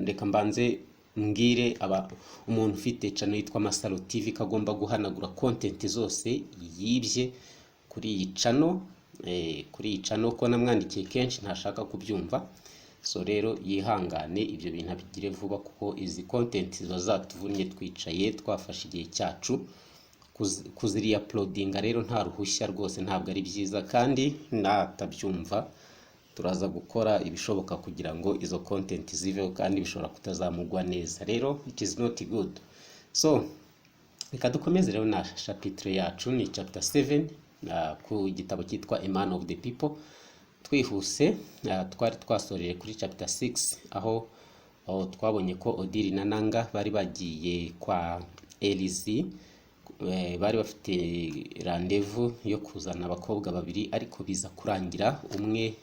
Reka mbanze mbwire aba umuntu ufite channel yitwa Masaro TV ko agomba guhanagura content zose yibye kuri iyi channel, kuri iyi channel, ko namwandikiye kenshi ntashaka kubyumva. So rero yihangane, ibyo bintu abigire vuba, kuko izi content ziba zatuvunnye, twicaye twafashe igihe cyacu kuziri-uploadinga. Rero nta ruhushya rwose ntabwo ari byiza, kandi natabyumva turaza gukora ibishoboka kugira ngo izo content ziveho, kandi bishobora kutazamugwa neza. Rero it is not good. So reka dukomeze rero na chapitre yacu, ni chapter 7 ku gitabo cyitwa A Man of the People. Twihuse, twari twasoreje kuri chapter 6, aho twabonye ko Odili na Nanga bari bagiye kwa Elizi, bari bafite rendez-vous yo kuzana abakobwa babiri, ariko biza kurangira umwe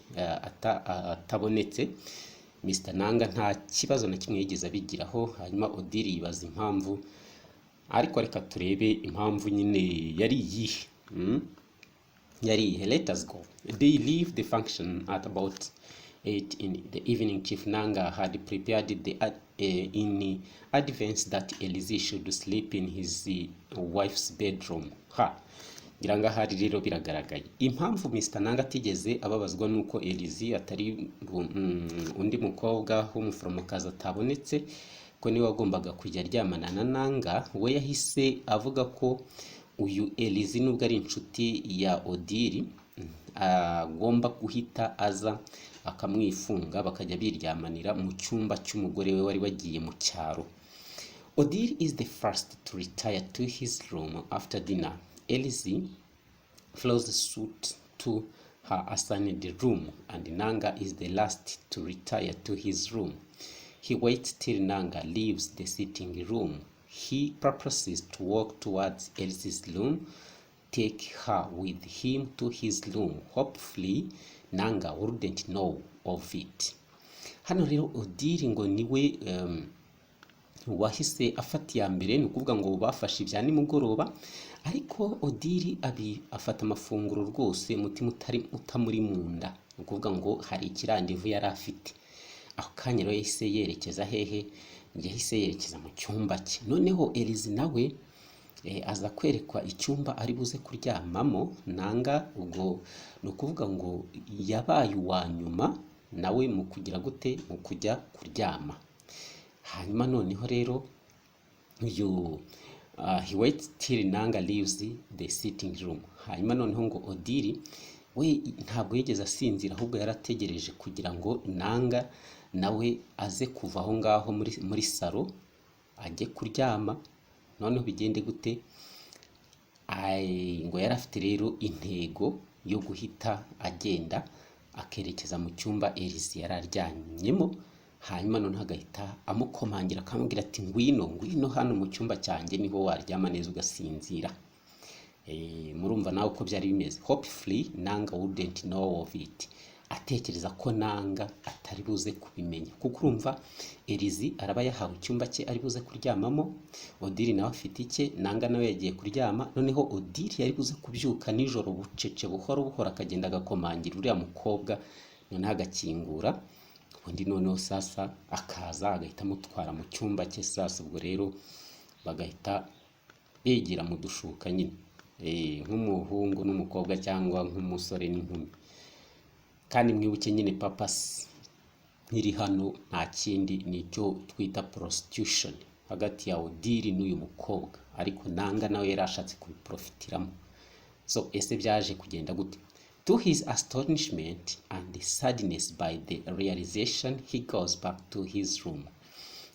atabonetse. Mr Nanga nta kibazo na kimwe yigeze abigiraho. Hanyuma Odili yibaza impamvu, ariko reka turebe impamvu nyine yari iyihe. Yari iyihe? Let us go. They leave the function at about 8 in the evening. Chief Nanga had prepared in advance that Elizi should sleep in his wife's bedroom. Ha, ngira ngo ahari rero biragaragaye impamvu Mr Nanga atigeze ababazwa nuko Elizi atari undi mukobwa w'umuforomokazi atabonetse, ko niwe wagombaga kujya aryamana na Nanga. We yahise avuga ko uyu Elizi, nubwo ari inshuti ya Odili, agomba guhita aza akamwifunga, bakajya biryamanira mu cyumba cy'umugore we wari wagiye mu cyaro. Odili is the first to retire to his room after dinner. Elizi follows suit to her assigned room, and Nanga is the last to retire to his room. He waits till Nanga leaves the sitting room. He purposes to walk towards Elizi's room, take her with him to his room. Hopefully, Nanga wouldn't know of it. Hano rero Odili ngo niwe wahise afata iya mbere, ni ukuvuga ngo bafashe ibya nimugoroba, ariko Odili abi afata amafunguro rwose umutima utari utamuri mu nda, ni ukuvuga ngo hari iki rendez-vous yari afite. Ako kanya rero yahise yerekeza hehe? Yahise yerekeza mu cyumba cye. Noneho Elizi nawe aza kwerekwa icyumba ari buze kuryamamo Nanga. Ubwo ni ukuvuga ngo yabaye uwa nyuma nawe mu kugira gute? Mu kujya kuryama. Hanyuma noneho rero uyu he waits till Nanga leaves the sitting room. Hanyuma noneho ngo Odili we ntabwo yigeze asinzira, ahubwo yarategereje kugira ngo Nanga nawe aze kuva aho ngaho muri salo ajye kuryama. Noneho bigende gute? Ai, ngo yari afite rero intego yo guhita agenda akerekeza mu cyumba Elizi yari aryamyemo, hanyuma noneho agahita amukomangira, akamubwira ati: "Ngwino, ngwino hano mu cyumba cyanjye, niho waryama neza ugasinzira." Murumva nawe uko byari bimeze. Hopefully Nanga wouldn't know of it. Atekereza ko Nanga atari buze kubimenya, kuko urumva Elizi araba yahawe icyumba cye ari buze kuryamamo, Odili nawe afite icye, Nanga nawe yagiye kuryama. Noneho Odili yari buze kubyuka nijoro bucece, buhoro buhoro, akagenda agakomangira uriya mukobwa, noneho agakingura, ubundi noneho sasa akaza agahita amutwara mu cyumba cye. Sasa ubwo rero bagahita bigira mu dushuka nyine, nk'umuhungu n'umukobwa cyangwa nk'umusore n'inkumi. Kandi mwibuke nyine purpose iri hano nta kindi, ni icyo twita prostitution hagati ya Odili n'uyu mukobwa, ariko Nanga nawe yari ashatse kubiprofitiramo. So ese byaje kugenda gute? To his astonishment and sadness by the realization, he goes back to his room.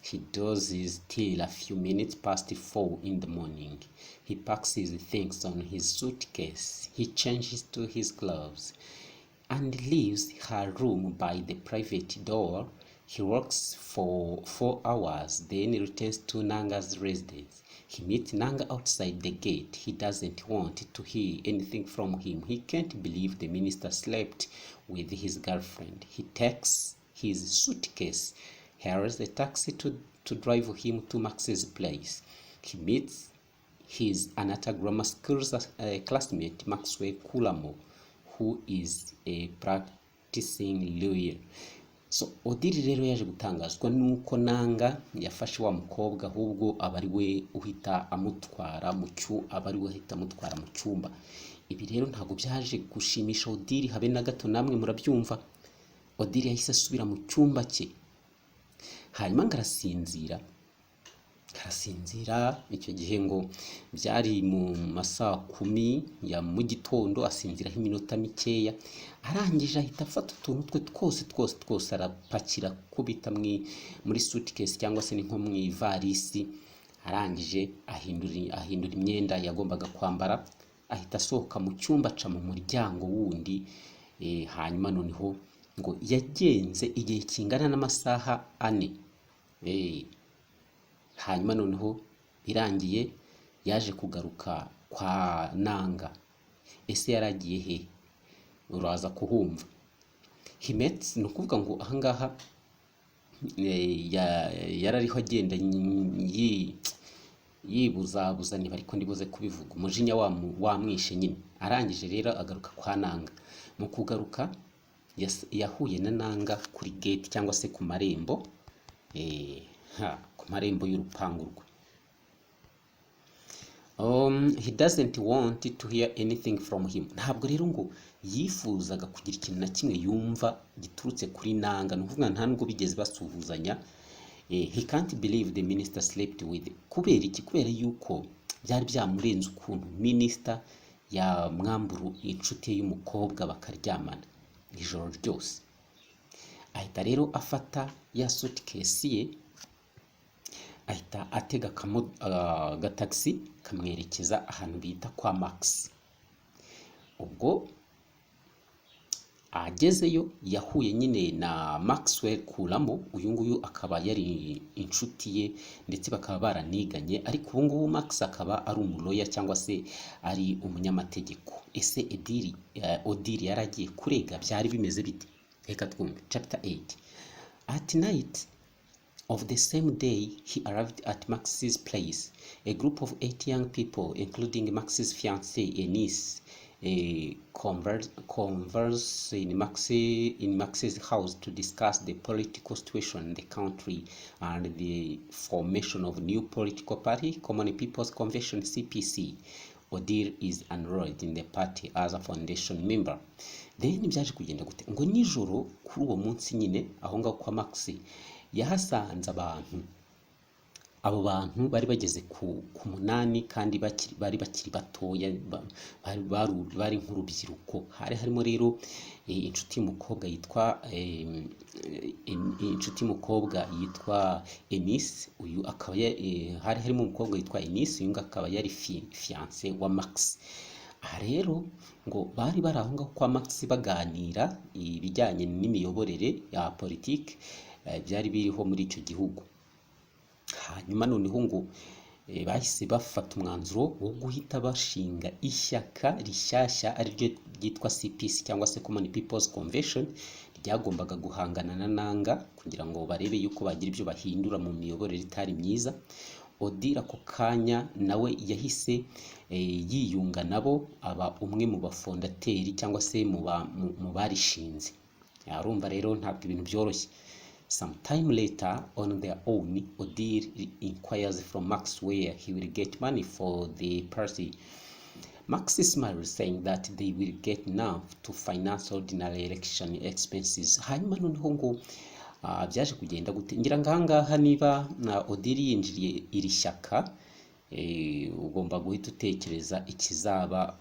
He dozes till a few minutes past 4 in the morning. He packs his things on his suitcase. He changes to his clothes and leaves her room by the private door. He works for 4 hours, then returns to Nanga's residence. He meets Nanga outside the gate. He doesn't want to hear anything from him. He can't believe the minister slept with his girlfriend. He takes his suitcase, hires a taxi to drive him to Max's place. He meets his Anata Grammar School's classmate, Maxwell Kulamo, who is a practicing lawyer. So Odili rero yaje gutangazwa nuko Nanga yafashe wa mukobwa, ahubwo aba ari we uhita amutwara mu cyu aba ari we uhita amutwara mu cyumba. Ibi rero ntabwo byaje gushimisha Odili habe na gato, namwe murabyumva. Odili yahise asubira mu cyumba cye, hanyuma ngo arasinzira, arasinzira. Icyo gihe ngo byari mu ma 10 ya mu gitondo, asinziraho iminota mikeya. Arangije ahita afata utuntu twe twose twose twose, arapakira, kubita muri suitcase cyangwa se ni nko mu ivarisi. Arangije ahindura imyenda yagombaga kwambara, ahita asohoka mu cyumba, aca mu muryango wundi. Hanyuma noneho ngo yagenze igihe kingana n'amasaha 4. Hanyuma noneho birangiye yaje kugaruka kwa Nanga. Ese yari agiye he? Uraza kuhumva. He met, ni ukuvuga ngo ahangaha yari ariho agenda yibuzabuza, niba ariko ndibuze kubivuga, umujinya wamwishe nyine. Arangije rero agaruka kwa Nanga. Mu kugaruka yahuye na Nanga kuri gate cyangwa se ku marembo, ku marembo y'urupangu rwe. He doesn't want to hear anything from him. Ntabwo rero ngo yifuzaga kugira ikintu na kimwe yumva giturutse kuri Nanga, ni ukuvuga nta nubwo bigeze basuhuzanya. He can't believe the minister slept with. Kubera iki? Kubera yuko byari byamurenze ukuntu minister yamwambura inshuti ye y'umukobwa bakaryamana ijoro ryose. Ahita rero afata ya suitcase ye, ahita atega agatagisi kamwerekeza ahantu bita kwa Max. Ubwo agezeyo yahuye nyine na Maxwell Kulamo. Uyu nguyu akaba yari inshuti ye ndetse bakaba baraniganye, ariko ubu ngubu Max akaba ari umu lawyer cyangwa se ari umunyamategeko. Ese Ediri Odili yari agiye kurega? Byari bimeze bite? Reka twumve chapter 8. At night of the same day, he arrived at Max's place. A group of eight young people, including Max's fiancée Eunice, converse in Max's house to discuss the political situation in the country and the formation of new political party, Common People's Convention, CPC. Odili is enrolled in the party as a foundation member. Then byaje kugenda gute? Ngo nijoro kuri uwo munsi nyine, aho ngaho kwa Max yahasanze abantu. Abo bantu bari bageze ku 8 kandi bari bakiri batoya, bari nk'urubyiruko. Hari harimo rero inshuti y'umukobwa yitwa Eunice. Uyu akaba hari harimo umukobwa witwa Eunice, uyu nguyu akaba yari fiancé wa Max. Aha rero ngo bari bari aho ngaho kwa Max baganira ibijyanye n'imiyoborere ya politiki byari biriho muri icyo gihugu. Hanyuma noneho ngo bahise bafata umwanzuro wo guhita bashinga ishyaka rishyashya, ariryo ryitwa CPC cyangwa se Common People's Convention, ryagombaga guhangana na Nanga kugira ngo barebe yuko bagira ibyo bahindura mu miyoborere itari myiza. Odili ako kanya nawe yahise yiyunga nabo, aba umwe mu ba fondateur cyangwa se mu barishinze. Arumva rero ntabwo ibintu byoroshye. Sometime later, on their own, Odili inquires from Max where he will get money for the party. Max smiles, saying that they will get enough to finance ordinary election expenses. Hanyuma noneho ngo byaje kugenda gute? Ngira ngo ahangaha niba na Odili yinjiriye iri shyaka, ugomba guhita utekereza ikizaba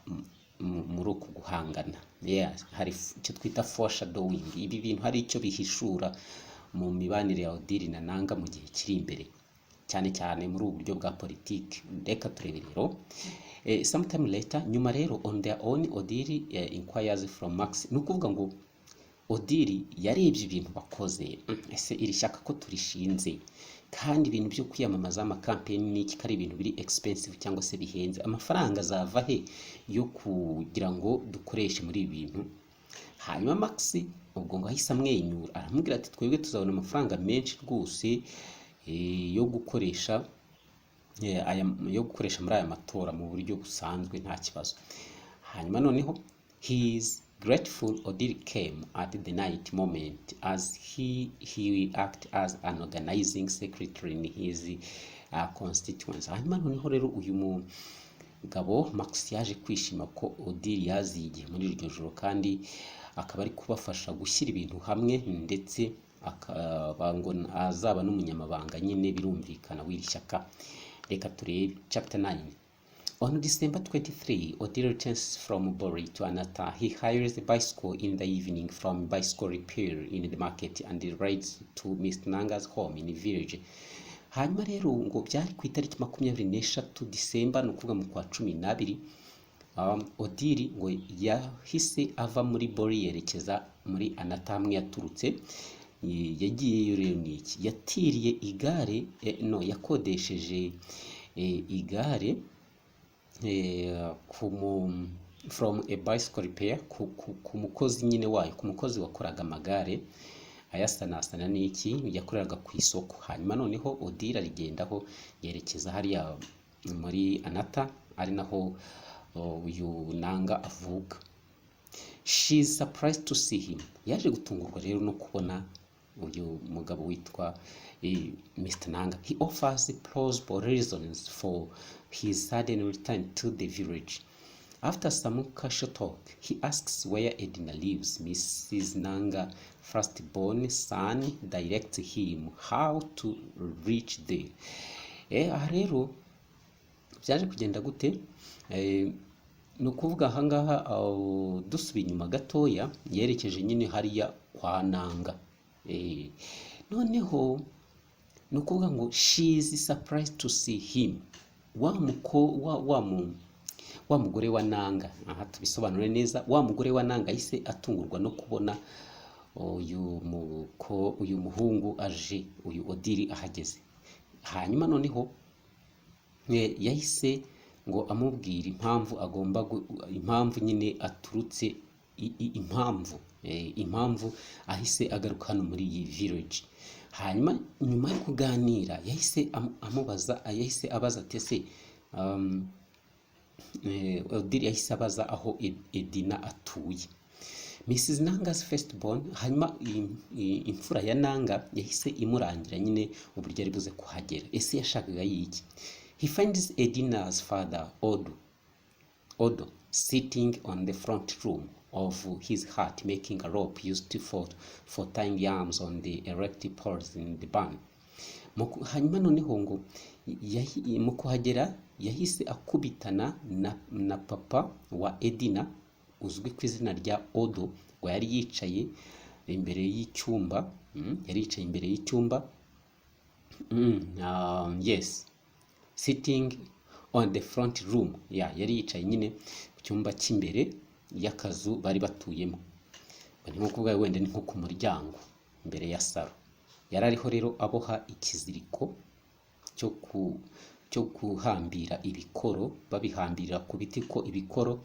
muri uku guhangana. Yeah, hari icyo twita foreshadowing. Ibi bintu hari icyo bihishura mu mibanire ya Odili na Nanga mu gihe kiri imbere, cyane cyane muri ubu buryo bwa politiki. Reka turebe rero. Sometime later, nyuma rero, on their own, Odili inquires from Max. Ni ukuvuga ngo Odili yarebye ibintu bakoze. Ese iri shyaka ko turishinze, kandi ibintu byo kwiyamamaza, amakampeni n'iki, ko ari ibintu biri expensive cyangwa se bihenze, amafaranga azava he yo kugira ngo dukoreshe muri ibi bintu? Hanyuma Max ubwo ngo ahise amwenyura, aramubwira ati: "Twebwe tuzabona amafaranga menshi rwose yo gukoresha muri aya matora mu buryo busanzwe, nta kibazo." Hanyuma noneho he is Grateful Odili came at the right moment, as he will act as an organizing secretary in his constituency. Hanyuma noneho rero uyu mugabo Max yaje kwishima ko Odili yaziye igihe muri iryo joro, kandi akaba ari kubafasha gushyira ibintu hamwe, ndetse akaba ngo azaba n'umunyamabanga nyine birumvikana w'iri shyaka. Reka turebe chapter 9. On December 23, Odili returns from Bori to Anata. He hires a bicycle in the evening from bicycle repair in the market and rides to Mr. Nanga's home in the village. Hanyuma rero ngo byari ku itariki 23 Disemba, ni ukuvuga mu kwa 12, Odili ngo yahise ava muri Bori yerekeza muri Anata hamwe yaturutse. Yagiyeyo rero ni iki? Yatiriye igare, no yakodesheje igare from a bicycle repair, ku mukozi nyine wayo, ku mukozi wakoraga amagare ayasanasana n'iki, yakoreraga ku isoko. Hanyuma noneho Odili arigendaho yerekeza hariya muri Anata, ari naho uyu Nanga avuka. She is surprised to see him. Yaje gutungurwa rero no kubona uyu mugabo witwa Mr. Nanga. He offers plausible reasons for his sudden return to the village. After some casual talk, he asks where Edna lives. Mrs. Nanga, firstborn son, directs him how to reach there. Aha rero byaje kugenda gute? Ni ukuvuga ahangaha dusubiye inyuma gatoya, yerekeje nyine hariya kwa Nanga. Noneho ni ukuvuga ngo she is surprised to see him, wa muko wa wa mu wa mugore wa Nanga. Aha tubisobanure neza, wa mugore wa Nanga yahise atungurwa no kubona uyu muhungu aje, uyu Odili ahageze. Hanyuma noneho yahise ngo amubwira impamvu agomba impamvu nyine aturutse impamvu ahise agaruka hano muri iyi village. Hanyuma nyuma yo kuganira yahise amubaza, yahise abaza ati ese Odili yahise abaza aho Edina atuye, Mrs. Nanga's firstborn. Hanyuma imfura ya Nanga yahise imurangira nyine uburyo ari buze kuhagera. Ese yashakaga yiki? He finds Edina's father Odo sitting on the front room of his hut, making a rope used for tying yams on the erect poles in the barn. Hanyuma noneho ngo mu kuhagera yahise akubitana na papa wa Edina uzwi ku izina rya Odo. Ngo yari yicaye imbere y'icyumba, yari yicaye imbere y'icyumba, yes, sitting on the front room, yeah, yari yicaye nyine ku cyumba cy'imbere y'akazu bari batuyemo. Ni nko kuvuga wenda ni nko ku muryango imbere ya salo. Yari ariho rero aboha ikiziriko cyo guhambira ibikoro, babihambirira ku biti, ko ibikoro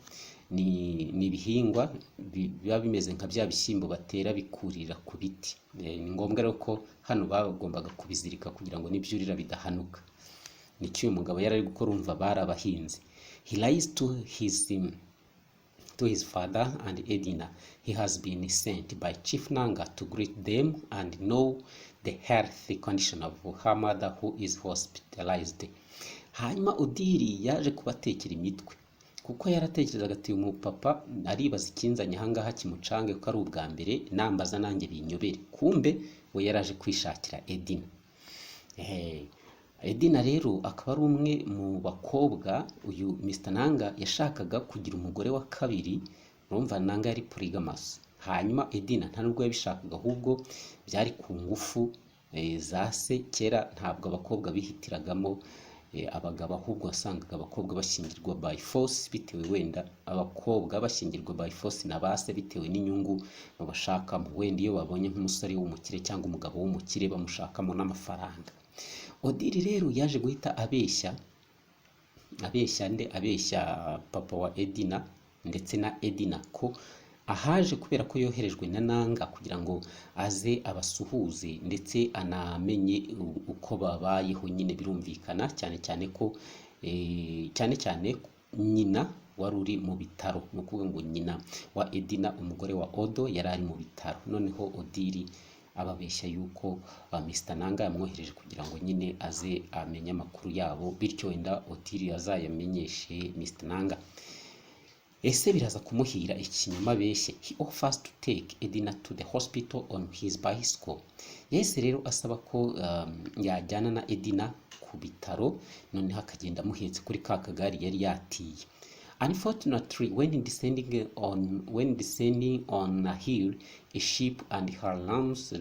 ni ibihingwa biba bimeze nka bya bishyimbo batera bikurira ku biti. Ni ngombwa rero ko hano bagombaga kubizirika kugira ngo nibyurira bidahanuka. Nicyo uyu mugabo yari ari gukora. Urumva bari abahinzi. He lies to his father and Edina. He has been sent by Chief Nanga to greet them and know the health condition of her mother, who is hospitalized. Hanyuma Odili yaje kubatekera imitwe, kuko yaratekerezaga ati uyu mupapa aribaza ikinzanye ahangaha kimucange, kuko ari ubwa mbere nambaza nanjye binyobere. Kumbe we yaraje kwishakira Edina. Edina rero akaba ari umwe mu bakobwa uyu Mr. Nanga yashakaga kugira umugore wa kabiri. Urumva Nanga yari polygamous. Hanyuma Edina nta nubwo yabishakaga, ahubwo byari ku ngufu za se. Kera ntabwo abakobwa bihitiragamo abagabo, ahubwo wasangaga abakobwa bashyingirwa by force, bitewe wenda abakobwa bashyingirwa by force na ba se bitewe n'inyungu babashakamo. Wenda iyo babonye nk'umusore w'umukire cyangwa umugabo w'umukire, bamushakamo n'amafaranga. Odili rero yaje guhita abeshya, abeshya nde? Abeshya papa wa Edina ndetse na Edina ko ahaje kubera ko yoherejwe na Nanga kugira ngo aze abasuhuze ndetse anamenye uko babayeho nyine birumvikana, cyane cyane ko cyane cyane nyina. wari uri mu bitaro. Ni ukuvuga ngo nyina wa Edina, umugore wa Odo, yari ari mu bitaro. Noneho Odili ababeshya yuko Mr Nanga yamwohereje kugira ngo nyine aze amenye amakuru yabo, bityo wenda Odili azayamenyeshe Mr Nanga. Ese biraza kumuhira ikinyoma abeshye? He offers to take Edina to the hospital on his bicycle. Yahise rero asaba ko yajyana na Edina ku bitaro, noneho akagenda amuhetse kuri ka kagare yari yatiye. Unfortunately, when descending on a hill, a sheep and her lambs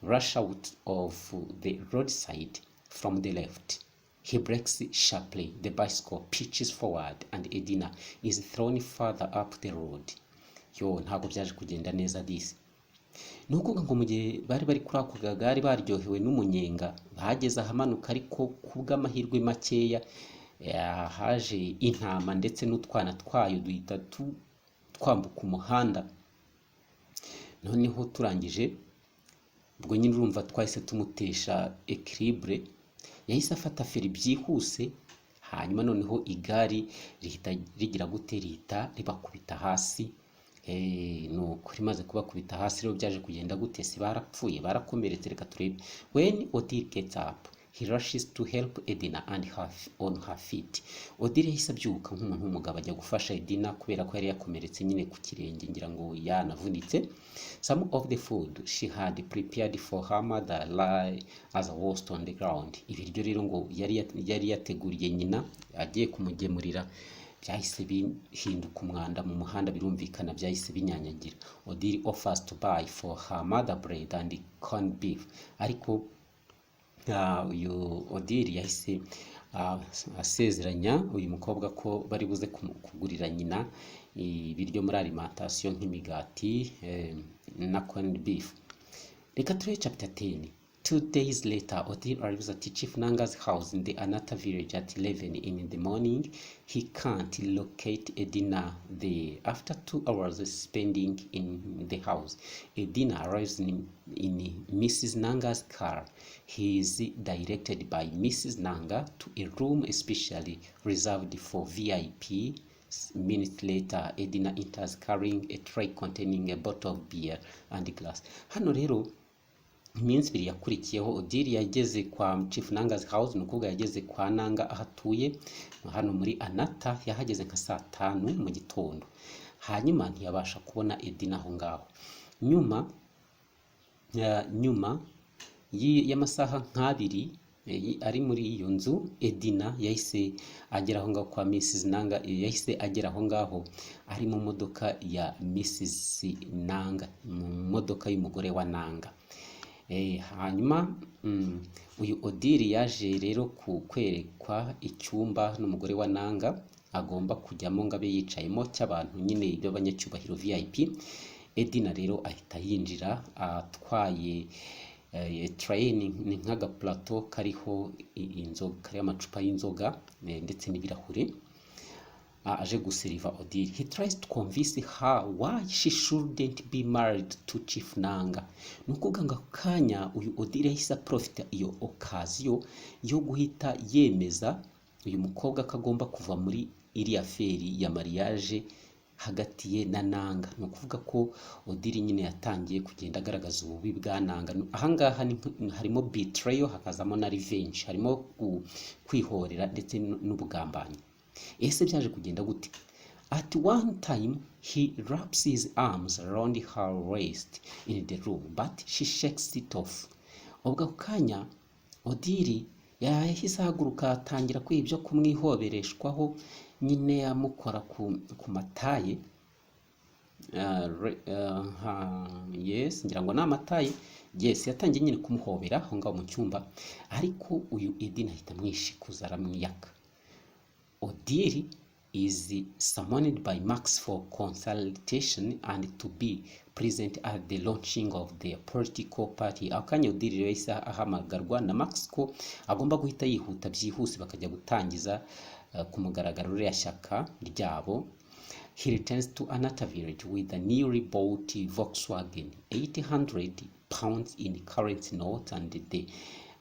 rush out of the roadside from the left. He brakes sharply, the bicycle pitches forward and Edina is thrown further up the road. Yo, ntabwo byaje kugenda neza disi. Ni ukuvuga ngo mu gihe bari bari kuri ako kagare baryohewe n'umunyenga, bageze ahamanuka, ariko kubw'amahirwe makeya haje intama ndetse n'utwana twayo, duhita twambuka umuhanda. Noneho turangije ubwo nyine urumva twahise tumutesha équilibre, yahise afata feri byihuse, hanyuma noneho igare rihita rigira gute? Rihita ribakubita hasi. Nuko rimaze kubakubita hasi rero byaje kugenda gute? Si barapfuye, barakomeretse? Reka turebe. When Odili gets up, he rushes to help Edina and her on her feet. Odili yahise abyuka nk'umuntu w'umugabo, ajya gufasha Edina kubera ko yari yakomeretse nyine ku kirenge, ngira ngo yanavunitse. Some of the food she had prepared for her mother lie as a waste on the ground. Ibiryo rero ngo yari yateguriye nyina agiye kumugemurira byahise bihinduka umwanda mu muhanda, birumvikana byahise binyanyagira. Odili offers to buy for her mother bread and corned beef. Ariko uyu Odili yahise asezeranya uyu mukobwa ko bari buze kugurira nyina ibiryo muri alimentation nk'imigati na corned beef. Reka turebe chapter 10. 2 days later, Odili arrives at Chief Nanga's house in the Anata village at 11 in the morning. He can't locate Edina there. After 2 hours spending in the house, Edina arrives in Mrs. Nanga's car. He is directed by Mrs. Nanga to a room especially reserved for VIP. Minutes later, Edina enters carrying a tray containing a bottle of beer and glass. Hano rero iminsi 2 yakurikiyeho, Odili yageze kwa Chief Nanga's house, ni ukuvuga yageze kwa Nanga aho atuye hano muri Anata, yahageze nka saa 5 mu gitondo, hanyuma ntiyabasha kubona Edina aho ngaho. Nyuma y'amasaha nk'abiri ari muri iyo nzu, Edina yahise agera aho ngaho kwa Mrs Nanga. Yahise agera aho ngaho ari mu modoka ya Mrs Nanga, mu modoka y'umugore wa Nanga. Hanyuma uyu Odili yaje rero ku kwerekwa icyumba n'umugore wa Nanga agomba kujyamo ngo abe yicayemo, cy'abantu nyine b'abanyacyubahiro, VIP. Edina rero ahita yinjira atwaye tray, ni nk'agapulato kariho inzoga, kariho amacupa y'inzoga ndetse n'ibirahure, aje guseriva Odili. He tries to convince her why she shouldn't be married to Chief Nanga. Ni ukuvuga ngo ako kanya uyu Odili yahise aprofita iyo occasion yo guhita yemeza uyu mukobwa ko agomba kuva muri iriya affaire ya mariage hagati ye na Nanga. Ni ukuvuga ko Odili nyine yatangiye kugenda agaragaza ububi bwa Nanga. Ahangaha harimo betrayal, hakazamo na revenge, harimo kwihorera ndetse n'ubugambanyi. Ese byaje kugenda gute? At one time he wraps his arms around her waist in the room, but she shakes it off. Ubwo ako kanya Odili yahise ahaguruka, atangira kwiha ibyo kumwihobereshwaho nyine, amukora ku mataye. Yes, ngira ngo ni amataye. Yes, yatangiye nyine kumuhobera aho ngaho mu cyumba, ariko uyu Edina ahita amwishikuza, aramwiyaka. Odili is summoned by Max for consultation and to be present at the launching of the political party. Ako kanya Odili rero yahise ahamagarwa na Max ko agomba guhita yihuta byihuse bakajya gutangiza ku mugaragaro ririya shyaka ryabo. He returns to Anata village with a newly bought Volkswagen, £800 in currency notes and the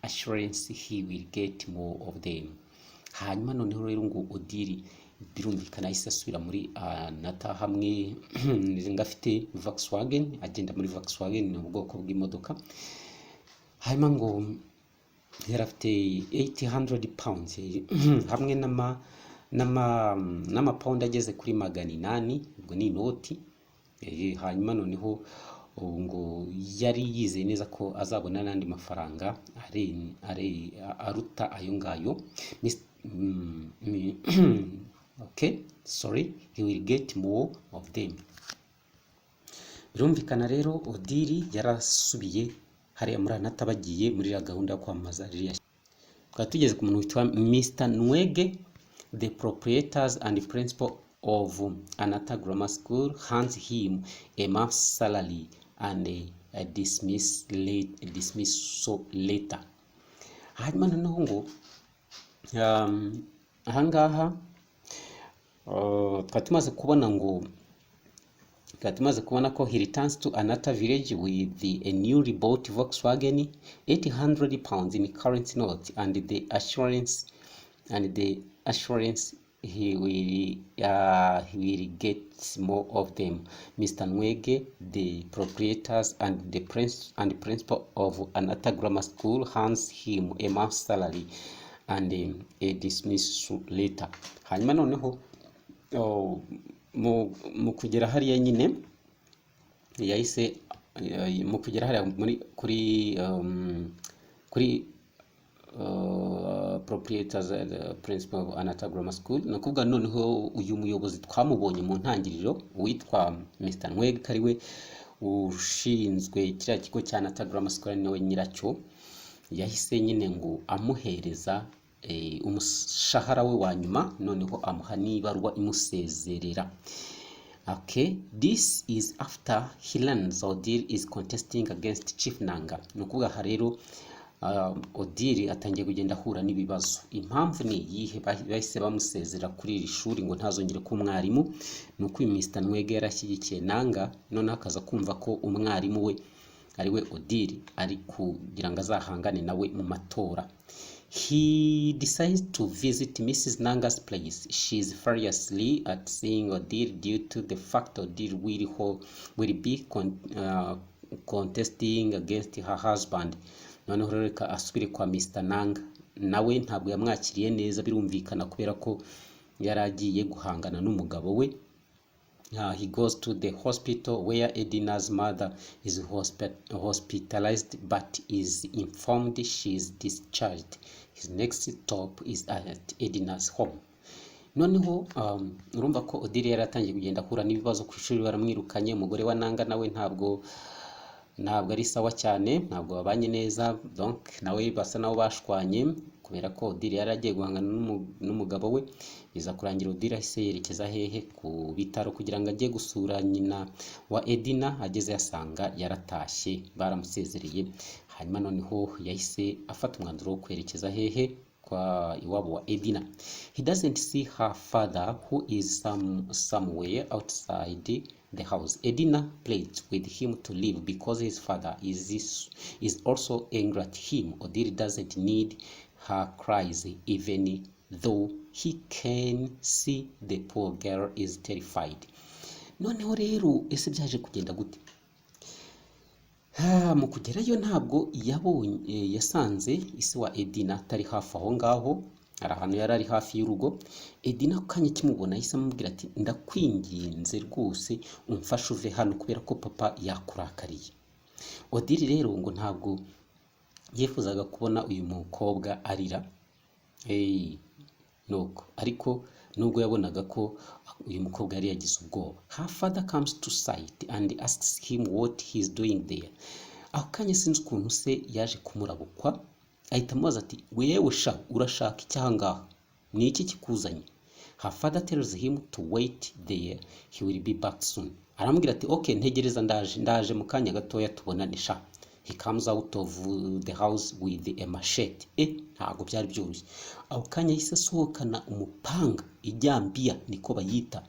assurance he will get more of them. Hanyuma noneho rero ngo Odili birumvikana yahise asubira muri Anata hamwe ngo afite Volkswagen, agenda muri Volkswagen, ni ubwoko bw'imodoka. Hanyuma ngo yari afite £800 hamwe n'amapawundi ageze kuri 800, ubwo ni inoti. Hanyuma noneho ubu ngo yari yizeye neza ko azabona n'andi mafaranga aruta ayo ngayo. Okay, sorry, he will get more of them. Birumvikana rero Odili yarasubiye hariya muri Anata, bagiye muri iriya gahunda yo kwamamaza ririya. Twari tugeze ku muntu witwa Mr Nwege, the proprietors and principal of Anata Grammar School, hands him a month's salary and a dismissal letter. Hanyuma noneho ngo ahangaha twari tumaze kubona ko he returns to Anata village with a newly bought Volkswagen, £800 in currency note and the assurance he will get more of them. Mr. Nwege, the proprietors and the prince and principal of Anata Grammar School, hands him a month's salary and a dismissal letter. Hanyuma noneho, oh, mu kugera hariya nyine yahise mu kugera hariya muri kuri proprietors and principal of Anata Grammar School, ni ukuvuga noneho uyu muyobozi twamubonye mu ntangiriro witwa Mr Nwege, ko ari we ushinzwe kiriya kigo cya Anata Grammar School, ari nawe nyiracyo, yahise nyine ngo amuhereza umushahara we wa nyuma, noneho amuha n'ibaruwa imusezerera. Okay, this is after he learns Odili is contesting against Chief Nanga. Ni ukuvuga aha rero Odili atangiye kugenda ahura n'ibibazo. Impamvu ni iyihe bahise bamusezera kuri iri shuri ngo ntazongere kuba umwarimu? Ni uko uyu Mr Nwege yarashyigikiye Nanga, noneho akaza kumva ko umwarimu we ariwe Odili ari kugira ngo azahangane nawe mu matora. He decides to visit Mrs. Nanga's place. She is furiously at seeing Odili due to the fact Odili will be contesting against her husband. Noneho rero reka asubire kwa Mr. Nanga. Nawe ntabwo yamwakiriye neza, birumvikana, kubera ko yari agiye guhangana n'umugabo we. He goes to the hospital where Edina's mother is hospitalized but is informed she is discharged. His next stop is at Edina's home. Noneho urumva ko Odili yari atangiye kugenda ahura n'ibibazo ku ishuri, baramwirukanye. Umugore wa Nanga nawe ntabwo ari sawa cyane, ntabwo babanye neza, donc nawe basa naho bashwanye kubera ko Odili yari agiye guhangana n'umugabo we. Biza kurangira Odili ahise yerekeza hehe? Ku bitaro, kugira ngo ajye gusura nyina wa Edina. Ageze yasanga yaratashye, baramusezereye. Hanyuma noneho yahise afata umwanzuro wo kwerekeza hehe? Kwa iwabo wa Edina. He doesn't see her father, who is somewhere outside the house. Edina pleads with him to leave because his father is also angry at him. Odili doesn't need her cries, even though he can see the poor girl is terrified. Noneho rero ese byaje kugenda gute? Ha, mu kugerayo ntabwo yabonye, yasanze ise wa Edina atari hafi aho ngaho, hari ahantu yari ari hafi y'urugo. Edina ako kanya akimubona yahise amubwira ati: "Ndakwinginze rwose umfashe uve hano kubera ko papa yakurakariye." Odili rero ngo ntabwo yifuzaga kubona uyu mukobwa arira. Hey, nuko ariko nubwo yabonaga ko uyu mukobwa yari yagize ubwoba. Her father comes to sight and asks him what he is doing there. Ako kanya sinzi ukuntu se yaje kumurabukwa, ahita amubaza ati: "Wewe sha, urashaka iki ahangaha? Ni iki kikuzanye?" Her father tells him to wait there, he will be back soon. Aramubwira ati: "Okay, ntegereza, ndaje, ndaje mu kanya gatoya tubonane sha." He comes out of the house with a machete. Ntabwo byari byoroshye. Ako kanya yahise asohokana umupanga, ijyambiya niko bayita.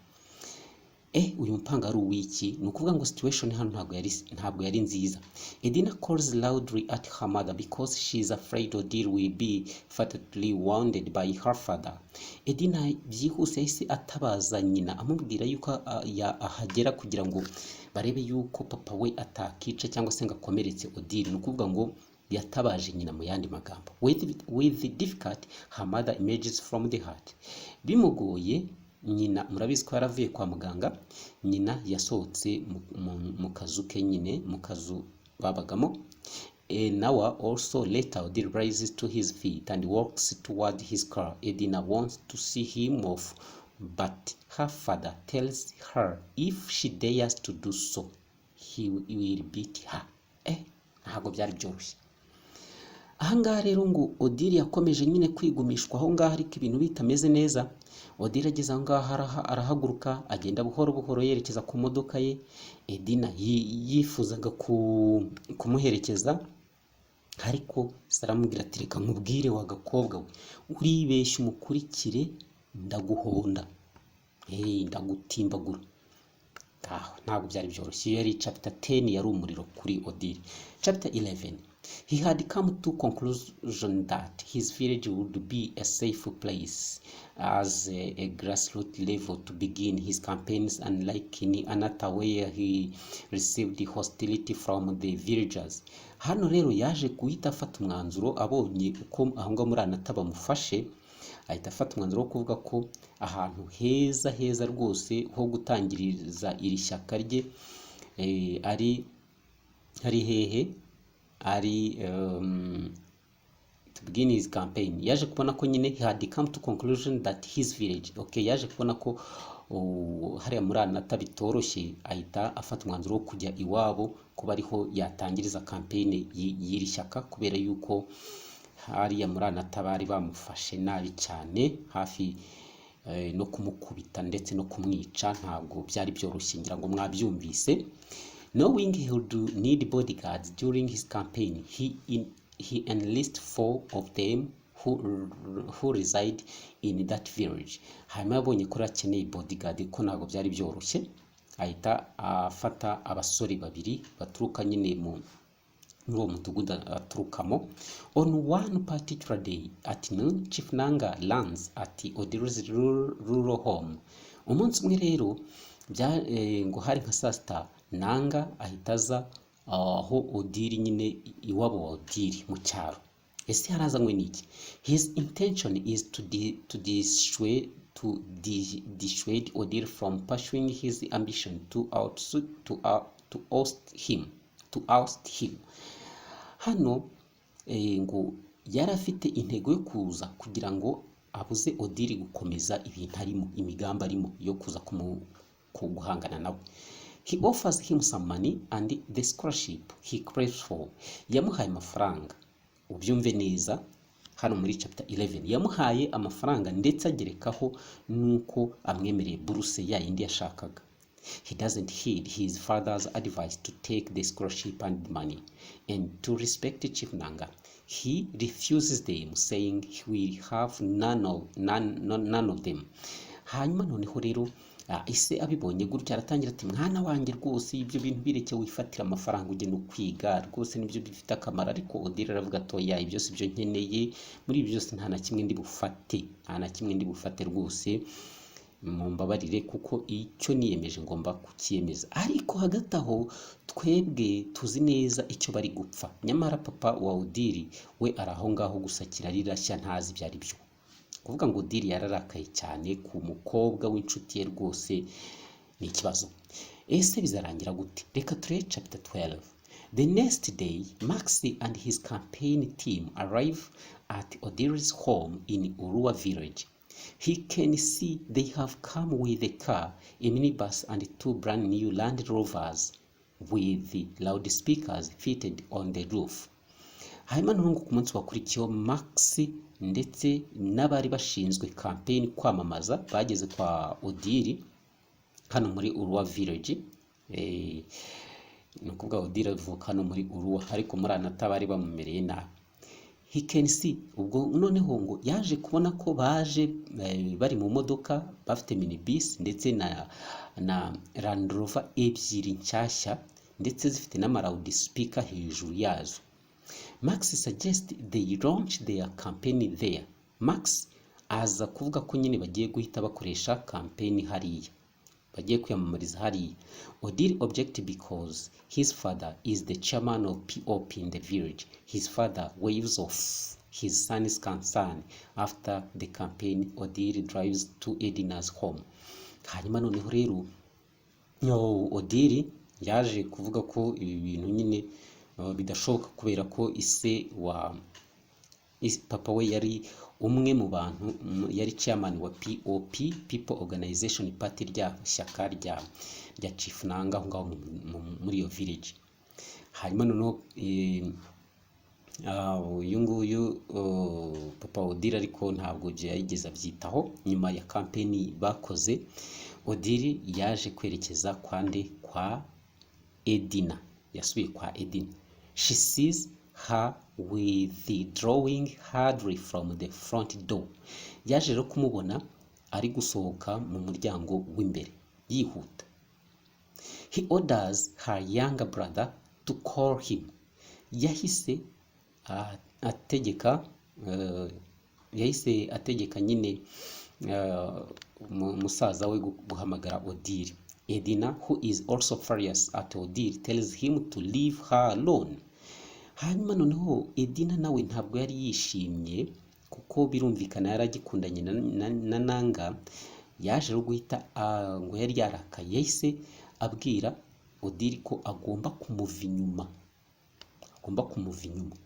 Uyu mupanga ari uw'iki? Ni ukuvuga ngo situation hano ntabwo yari nziza. Edina calls loudly at her mother because she is afraid Odili will be fatally wounded by her father. Edina byihuse yahise atabaza nyina, amubwira yuko ahagera kugira ngo barebe yuko papa we atakica cyangwa se ngo akomeretse Odili. Ni ukuvuga ngo yatabaje nyina mu yandi magambo. With difficult, her mother emerges from the hut. Bimugoye, nyina, murabizi ko yaravuye kwa muganga, nyina yasohotse mu kazu ke nyine, mu kazu babagamo. An hour or so later, Odili rises to his feet and walks toward his car. Edina wants to see him off, but her father tells her if she dares to do so, he will beat her. Ntabwo byari byoroshye. Ahangaha rero ngo Odili yakomeje nyine kwigumishwa aho ngaho, ariko ibintu bitameze neza. Odili ageze aho ngaho arahaguruka, agenda buhoro buhoro yerekeza ku modoka ye. Edina yifuzaga kumuherekeza, ariko se aramubwira ati: "Reka nkubwire wa gakobwa we, uribeshya umukurikire ndaguhonda, hey, ndagutimbagura." Aho ntabwo byari byoroshye. Iyo yari chapter 10, yari umuriro kuri Odili. Chapter 11. He had come to conclusion that his village would be a safe place as a grassroots level to begin his campaigns, unlike in Anata, where he received hostility from the villagers. Hano rero yaje guhita afata umwanzuro, abonye uko aho ngaho muri Anata bamufashe, ahita afata umwanzuro wo kuvuga ko ahantu heza heza rwose ho gutangiriza iri shyaka rye ari hehe? Ari to begin his campaign, yaje kubona ko nyine he had come to conclusion that his village, okay, yaje kubona ko hariya muri Anata bitoroshye, ahita afata umwanzuro wo kujya iwabo kuba ariho yatangiriza campaign y'iri shyaka, kubera yuko hariya muri Anata bari bamufashe nabi cyane, hafi no kumukubita ndetse no kumwica. Ntabwo byari byoroshye, ngira ngo mwabyumvise. Knowing he would need bodyguards during his campaign, he enlisted four of them who reside in that village. Hanyuma yabonye ko akeneye bodyguard, ko ntabwo byari byoroshye, ahita afata abasore babiri baturuka nyine muri uwo mudugudu aturukamo. On one particular day at noon, Chief Nanga lands at Odili's rural home. Umunsi umwe rero ngo hari nka saa sita, Nanga ahita aza aho Odili nyine, iwabo wa Odili mu cyaro. Ese yarazanywe n'iki? His intention is to dissuade Odili from pursuing his ambition to oust him. Hano ngo yari afite intego yo kuza kugira ngo abuze Odili gukomeza ibintu arimo, imigambi arimo yo kuza guhangana nawe. He offers him some money and the scholarship he craves for. Yamuhaye amafaranga, ubyumve neza, hano muri chapter 11 yamuhaye amafaranga, ndetse agerekaho nuko amwemereye buruse ya yindi yashakaga. He doesn't heed his father's advice to take the scholarship and money and to respect Chief Nanga. He refuses them, saying he will have none of them. Hanyuma noneho rero ise abibonye gutya aratangira ati: "Mwana wanjye, rwose ibyo bintu bireke, wifatira amafaranga ugenda ukwiga, rwose nibyo bifite akamaro." Ariko Odili aravuga ati: "Oya, ibyo si byo nkeneye. Muri ibi byose nta na kimwe ndi bufate, nta na kimwe ndi bufate rwose, mumbabarire, kuko icyo niyemeje ngomba kukiyemeza." Ariko hagati aho twebwe tuzi neza icyo bari gupfa, nyamara papa wa Odili we ari aho ngaho gusa kirarira, ntazi ibyo ari byo. Kuvuga ngo Odili yararakaye cyane ku mukobwa w'inshuti ye, rwose ni ikibazo. Ese bizarangira gute? Reka turebe chapter 12. The next day, Maxi and his campaign team arrive at Odili's home in Urua village. He can see they have come with a car, a minibus, and two brand new Land Rovers with loudspeakers fitted on the roof. Hanyuma noneho ngo ku munsi wakurikiyeho, Max ndetse n'abari bashinzwe campaign kwamamaza bageze kwa Odili hano muri Urua village. Ni ukuvuga Odili avuka hano muri Urua, ariko muri Anata bari bamumereye nabi. He can see, ubwo noneho ngo yaje kubona ko baje bari mu modoka bafite minibus ndetse na Land Rover ebyiri nshyashya, ndetse zifite n'ama loudspeaker hejuru yazo. Max suggest they launch their campaign there. Max aza kuvuga ko nyine bagiye guhita bakoresha campaign hariya, bagiye kwiyamamariza hariya. Odili object because his father is the chairman of POP in the village. His father waves off his son's concern. After the campaign, Odili drives to Edina's home. Hanyuma noneho rero no, Odili yaje kuvuga ko ibi bintu nyine bidashoboka kubera ko ise wa papa we yari umwe mu bantu yari chairman wa POP, People Organization Party, rya shyaka rya Chief Nanga aho ngaho muri iyo village. Hanyuma noneho uyu nguyu papa Odili ariko ntabwo ibyo yigeze abyitaho. Nyuma ya campaign bakoze, Odili yaje kwerekeza kwa nde? Kwa Edina. Yasubiye kwa Edina. She sees her withdrawing hurriedly from the front door. Yaje rero kumubona ari gusohoka mu muryango w'imbere yihuta. He orders her younger brother to call him. Yahise ategeka yahise ategeka nyine musaza we guhamagara Odili. Edina, who is also furious at Odili, tells him to leave her alone. Hanyuma noneho Edina nawe ntabwo yari yishimye kuko birumvikana yari agikundanye na Nanga. Yaje rero guhita ngo yari yarakaye, yahise abwira Odili ko agomba kumuva inyuma, agomba kumuva inyuma.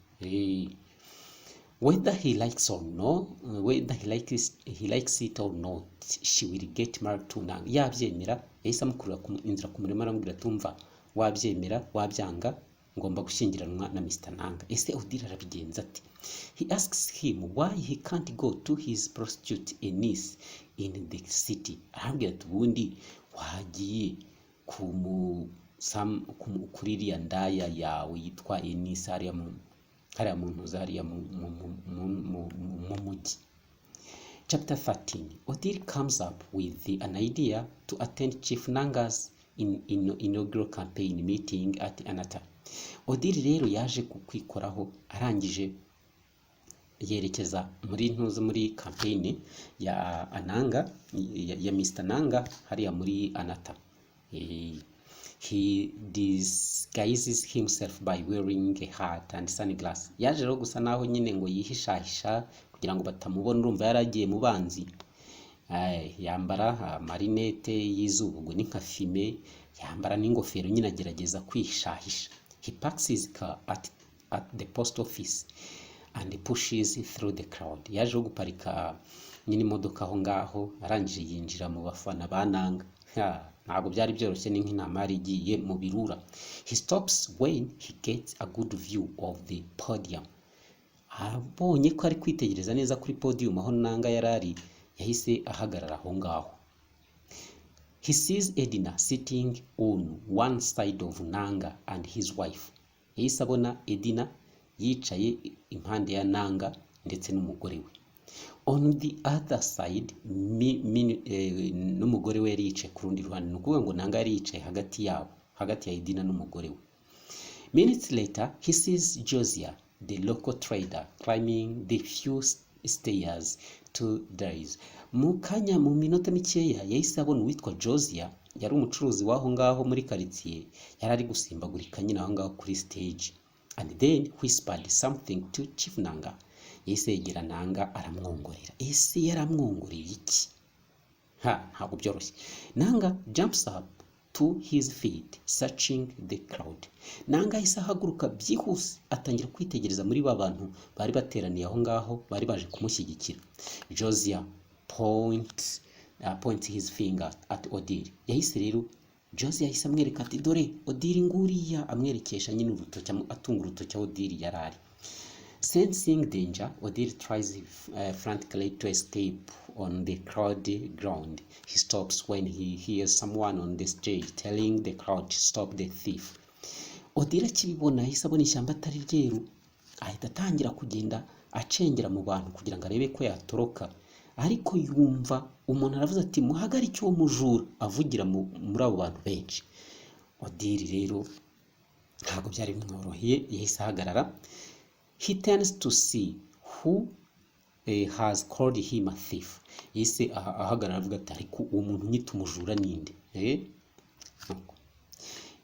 Whether he likes or no, whether he likes it or not, she will get married to Nanga. Yabyemera, yahise amukurura ku inzira ku murima, aramubwira ati: "Umva, wabyemera wabyanga, ngomba gushyingiranwa na Mr Nanga." Ese Odili arabigenza ate? He asks him why he can't go to his prostitute Eunice in the city. Arambwira ati: "Ubundi wagiye kuri iriya ndaya yawe yitwa Eunice hariya mu ntuza, hariya mu mujyi." Chapter 13. Odili comes up with an idea to attend Chief Nanga's inaugural campaign meeting at Anata. Odili rero yaje kukwikoraho, arangije yerekeza muri ntuza, muri campaign ya Ananga, ya Mr Nanga hariya muri Anata. He disguises himself by wearing a hat and sunglasses. Yaje rero gusa naho nyine ngo yihishahisha kugira ngo batamubona, urumva yari agiye mu banzi. Ay, yambara amarinete y'izuba, ubwo ni nka fumé, yambara n'ingofero, nyine agerageza kwihishahisha. He parks his car at the post office and pushes through the crowd. Yaje rero guparika nyine imodoka aho ngaho, arangije yinjira mu bafana ba Nanga. Ha, ntabwo byari byoroshye, ni nk'intama yari igiye mu birura. He stops when he gets a good view of the podium. Abonye ko ari kwitegereza neza kuri podium aho Nanga yari ari, yahise ahagarara aho ngaho. He sees Edina sitting on one side of Nanga and his wife. Yahise abona Edina yicaye impande ya Nanga ndetse n'umugore we. On the other side, n'umugore we yari yicaye ku rundi ruhande. Ni ukuvuga ngo Nanga yari yicaye hagati yabo, hagati ya Edina n'umugore we. Minutes later, he sees Josiah, the local trader, climbing the few stairs to dais. Mu kanya, mu minota mikeya, yahise abona uwitwa Josiah, yari umucuruzi w'aho ngaho muri karitsiye, yari ari gusimbagurika nyine aho ngaho kuri stage. And then whispered something to Chief Nanga. Yahise yegera Nanga aramwongorera. Ese yaramwongoreye iki? Ha, ntabwo byoroshye. Nanga jumps up to his feet, searching the crowd. Nanga ahise ahaguruka byihuse, atangira kwitegereza muri ba bantu bari bateraniye aho ngaho, bari baje kumushyigikira. Josiah points his finger at Odili. Yahise rero Josiah yahise amwereka ati: "Dore Odili nguriya," amwerekesha nyine urutoki, atunga urutoki aho Odili yari ari. Sensing danger, Odili tries frantically to escape on the crowded ground. He stops when he hears someone on the stage telling the crowd to stop the thief. Odili akibibona, yahise abona ishyamba atari ryeru. Ahita atangira kugenda acengera mu bantu kugira ngo arebe ko yatoroka, ariko yumva umuntu aravuze ati: "Muhagarike uwo mujura," avugira muri abo bantu benshi. Odili rero ntabwo byari bimworoheye, yahise ahagarara. He turns to see who has called him a thief. Yahise ahagarara avuga ati: "Ariko uwo muntu unyita umujura ninde?" Nuko.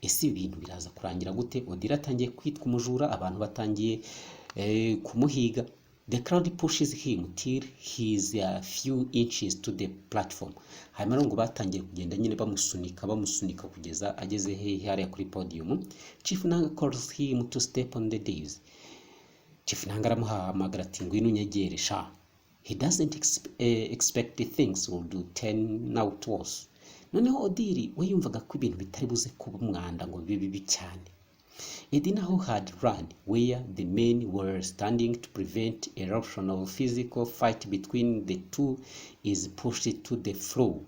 Ese ibi bintu biraza kurangira gute? Odili atangiye kwitwa umujura, abantu batangiye kumuhiga. The crowd pushes him till he's a few inches to the platform. Hanyuma rero ngo batangiye kugenda nyine bamusunika, bamusunika kugeza ageze hehe? Hariya kuri podium. Chief Nanga calls him to step on the dais. Chief Nanga aramuhamagara ati: "Ngwino unyegere sha." He doesn't expect things will do turn out worse. Noneho Odili we yumvaga ko ibintu bitari buze kuba umwanda ngo bibe bibi cyane. Edina, who had run where the men were standing to prevent eruption of physical fight between the two, is pushed to the floor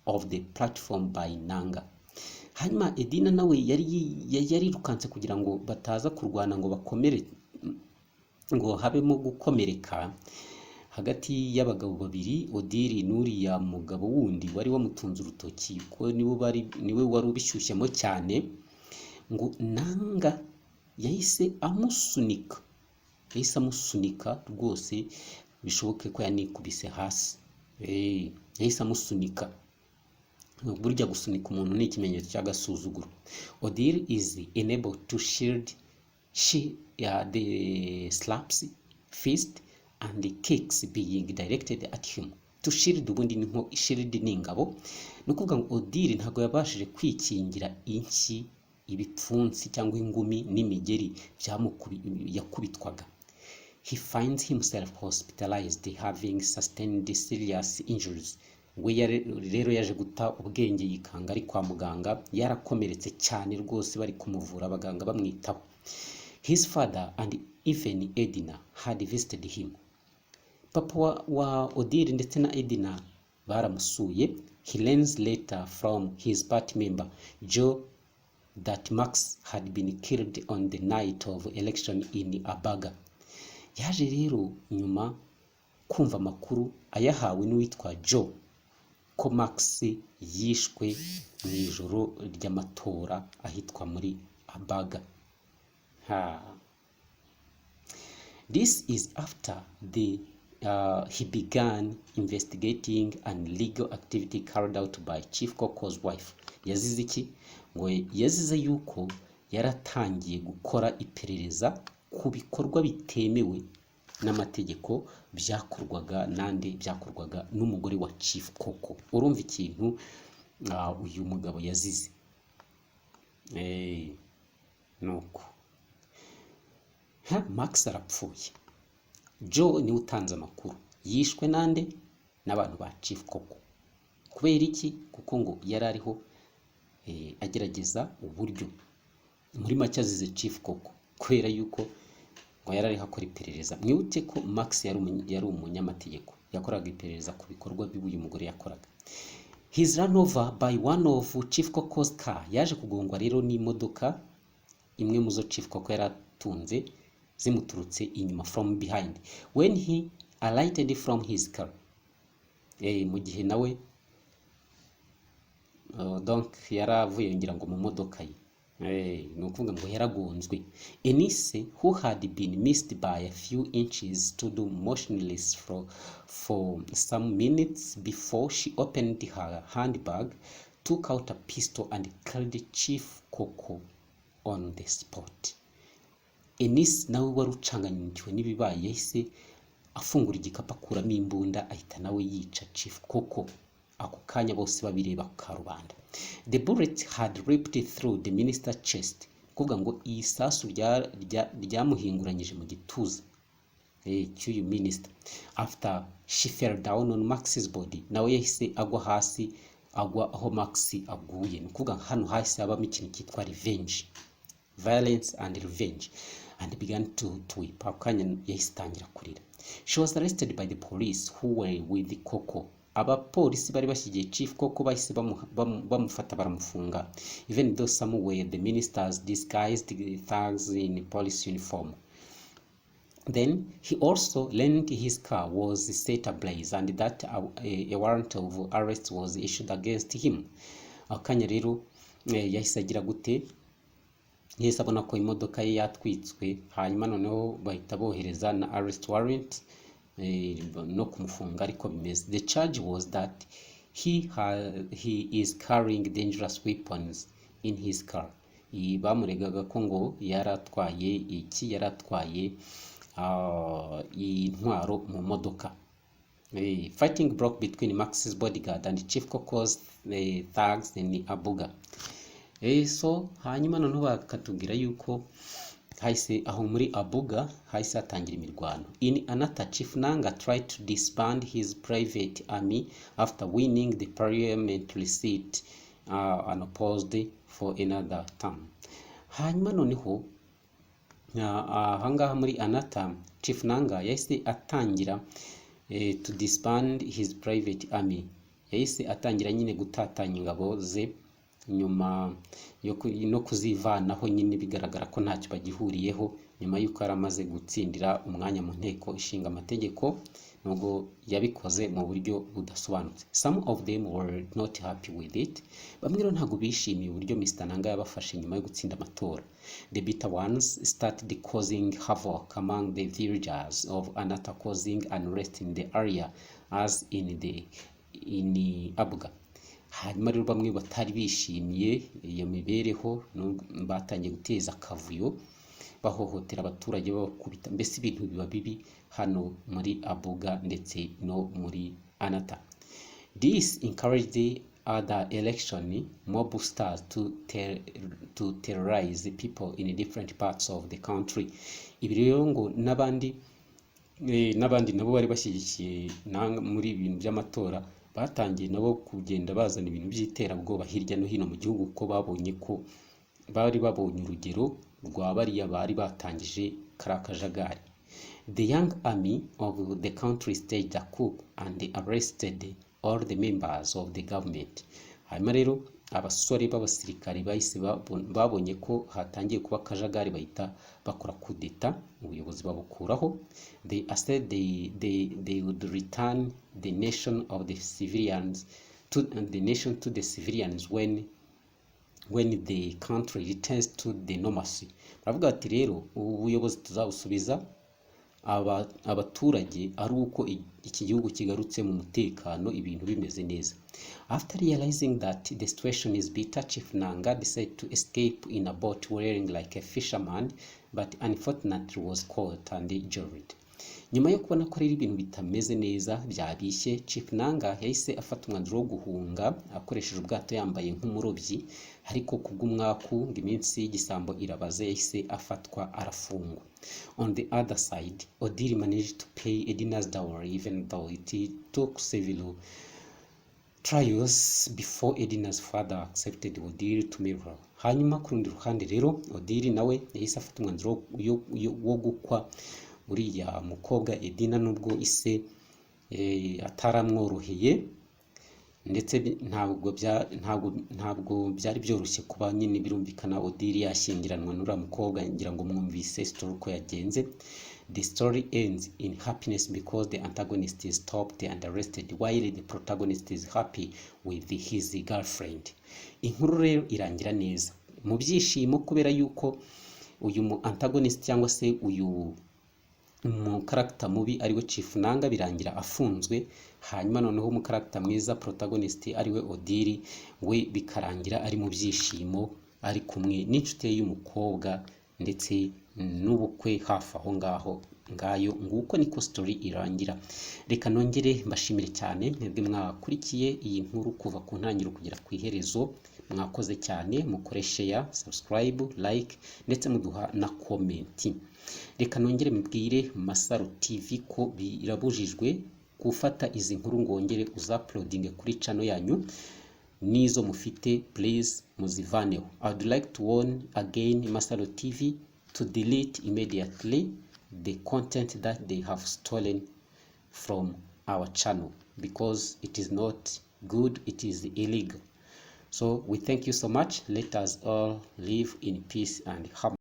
of the platform by Nanga. Hanyuma Edina nawe yari yarirukanse kugira ngo bataza kurwana, ngo bakomere, ngo habemo gukomereka hagati y'abagabo babiri, Odili n'uriya mugabo wundi wari wamutunze urutoki, ko niwe bari, niwe wari ubishyushyemo cyane. Ngo Nanga yahise amusunika, yahise amusunika rwose, bishoboke ko yanikubise hasi. Yahise amusunika. Burya gusunika umuntu ni ikimenyetso cy'agasuzuguro. Odili is unable to shield the slaps, fist and the kicks being directed at him. To shield ubundi ni nko shield ni ingabo. Ni ukuvuga ngo Odili ntabwo yabashije kwikingira inshyi, ibipfunsi cyangwa ingumi n'imigeri yakubitwaga. He finds himself hospitalized, having sustained serious injuries. We rero yaje guta ubwenge, yikanga ari kwa muganga, yarakomeretse cyane rwose, bari kumuvura, abaganga bamwitaho. His father and even Edina had visited him. Papa wa Odili ndetse na Edina baramusuye. He learns later from his party member Joe that Max had been killed on the night of election in Abaga. Yaje rero nyuma kumva amakuru ayahawe n'uwitwa Joe ko Max yishwe mu ijoro ry'amatora ahitwa muri Abaga. Ha. This is after he began investigating an illegal activity carried out by Chief Koko's wife. Yazize iki? Ngo yazize yuko yaratangiye gukora iperereza ku bikorwa bitemewe n'amategeko byakorwaga nande? Byakorwaga n'umugore wa Chief Koko. Urumva ikintu uyu mugabo yazize. Nuko ha Max arapfuye, Joe niwe utanze amakuru. Yishwe nande? N'abantu ba Chief Koko. Kubera iki? Kuko ngo yari ariho agerageza uburyo, muri make azize Chief Koko kubera yuko ngo yari ariho akora iperereza. Mwibuke ko Max yari umunyamategeko, yakoraga iperereza ku bikorwa bibi uyu mugore yakoraga. He's run over by one of Chief Koko's car. Yaje kugongwa rero n'imodoka imwe mu zo Chief Koko yari atunze, zimuturutse inyuma, from behind, when he alighted from his car. Mu gihe nawe donc yaravuye ngira ngo mu modoka ye. Ni ukuvuga ngo yaragonzwe. Enise, who had been missed by a few inches, stood motionless for some minutes before she opened her handbag, took out a pistol and killed Chief Koko on the spot. Enise nawe wari ucanganyikiwe n'ibibaye yahise afungura igikapu, akuramo imbunda, ahita nawe yica Chief Koko ako kanya, bose babireba ku karubanda. The bullet had ripped through the minister's chest. Kuvuga ngo iyi sasu ryamuhinguranyije mu gituza cy'uyu minister. After she fell down on Max's body, nawe yahise agwa hasi, agwa aho Max aguye. Ni ukuvuga hano hahise habamo ikintu cyitwa revenge, violence and revenge, and began to weep. Ako kanya yahise atangira kurira. She was arrested by the police who were with Koko. Abapolisi bari bashyigiye Chief Koko bahise bamufata baramufunga, even though some were the minister's disguised thugs in police uniform. Then he also learned his car was set ablaze and that a warrant of arrest was issued against him. Akanya rero yahise agira gute? Yahise abona ko imodoka ye yatwitswe, hanyuma noneho bahita bohereza na arrest warrant no kumufunga, ariko bimeze. The charge was that he is carrying dangerous weapons in his car. Iyi bamuregaga ko ngo yari atwaye iki? Yari atwaye intwaro mu modoka. Fighting broke between Max's bodyguard and Chief Koko's thugs in Abuga. So hanyuma noneho bakatubwira yuko hahise aho muri Abuga hahise hatangira imirwano. In Anata, Chief Nanga tried to disband his private army after winning the parliamentary seat unopposed for another term. Hanyuma noneho ahangaha muri Anata, Chief Nanga yahise atangira to disband his private army. Yahise atangira nyine gutatanya ingabo ze nyuma yo no kuzivanaho nyine, bigaragara ko ntacyo bagihuriyeho, nyuma y'uko yari amaze gutsindira umwanya mu Nteko Ishinga Amategeko, nubwo yabikoze mu buryo budasobanutse. Some of them were not happy with it. Bamwe rero ntabwo bishimiye uburyo Mr Nanga yabafashe nyuma yo gutsinda amatora. The bitter ones started causing havoc among the villagers of Anata, causing unrest in the area as in Abuga. Hanyuma rero bamwe batari bishimiye iyo mibereho batangiye guteza akavuyo, bahohotera abaturage, babakubita, mbese ibintu biba bibi hano muri Abuga ndetse no muri Anata. This encouraged other election mobsters to terrorize people in different parts of the country. Ibi rero ngo n'abandi nabo bari bashyigikiye muri ibintu by'amatora batangiye nabo kugenda bazana ibintu by'iterabwoba hirya no hino mu gihugu, ko babonye ko bari babonye urugero rwa bariya bari batangije kariya kajagari. The young army of the country staged a coup and arrested all the members of the government. Hanyuma rero abasore b'abasirikari bahise babonye ko hatangiye kuba akajagari, bahita bakora kudeta, ubuyobozi babukuraho. They said they would return the nation to the civilians when the country returns to the normalcy. Baravuga bati rero ubu buyobozi tuzabusubiza abaturage ari uko iki gihugu kigarutse mu mutekano, ibintu bimeze neza. After realizing that the situation is bitter, Chief Nanga decided to escape in a boat wearing like a fisherman, but unfortunately was caught and jailed. Nyuma yo kubona ko rero ibintu bitameze neza, byabishye, Chief Nanga yahise afata umwanzuro wo guhunga akoresheje ubwato yambaye nk'umurobyi, ariko kubw'umwaku, ngo iminsi y'igisambo irabaze, yahise afatwa arafungwa. On the other side, Odili managed to pay Edina's dowry, even though it took several trials before Edina's father accepted Odili to marry her. Hanyuma ku rundi ruhande rero, Odili nawe yahise afata umwanzuro wo gukwa uriya mukobwa Edina, nubwo ise ataramworoheye, ndetse ntabwo byari byoroshye kuba nyine birumvikana Odili yashyingiranwa n'uriya mukobwa. Ngira ngo mwumvise story uko yagenze. The story ends in happiness because the antagonist is stopped and arrested, while the protagonist is happy with his girlfriend. Inkuru rero irangira neza mu byishimo kubera yuko uyu mu antagonist, cyangwa se uyu mu character mubi ariwe Chief Nanga, birangira afunzwe, hanyuma noneho umu character mwiza, protagonist, ariwe Odili, we bikarangira ari mu byishimo, ari kumwe n'inshuti ye y'umukobwa, ndetse n'ubukwe hafi aho ngaho. Ngayo nguko niko story irangira. Reka nongere mbashimire cyane mwebwe mwakurikiye iyi nkuru kuva ku ntangiriro kugera ku iherezo. Mwakoze cyane. Mukore share, subscribe, like, ndetse muduha na comment. Reka nongere mbwire Masaro TV ko birabujijwe gufata izi nkuru ngo wongere uza-uploadinge kuri channel yanyu n'izo mufite. Please muzivaneho. I would like to warn again Masaro TV to delete immediately the content that they have stolen from our channel, because it is not good, it is illegal. So we thank you so much. Let us all live in peace and harmony.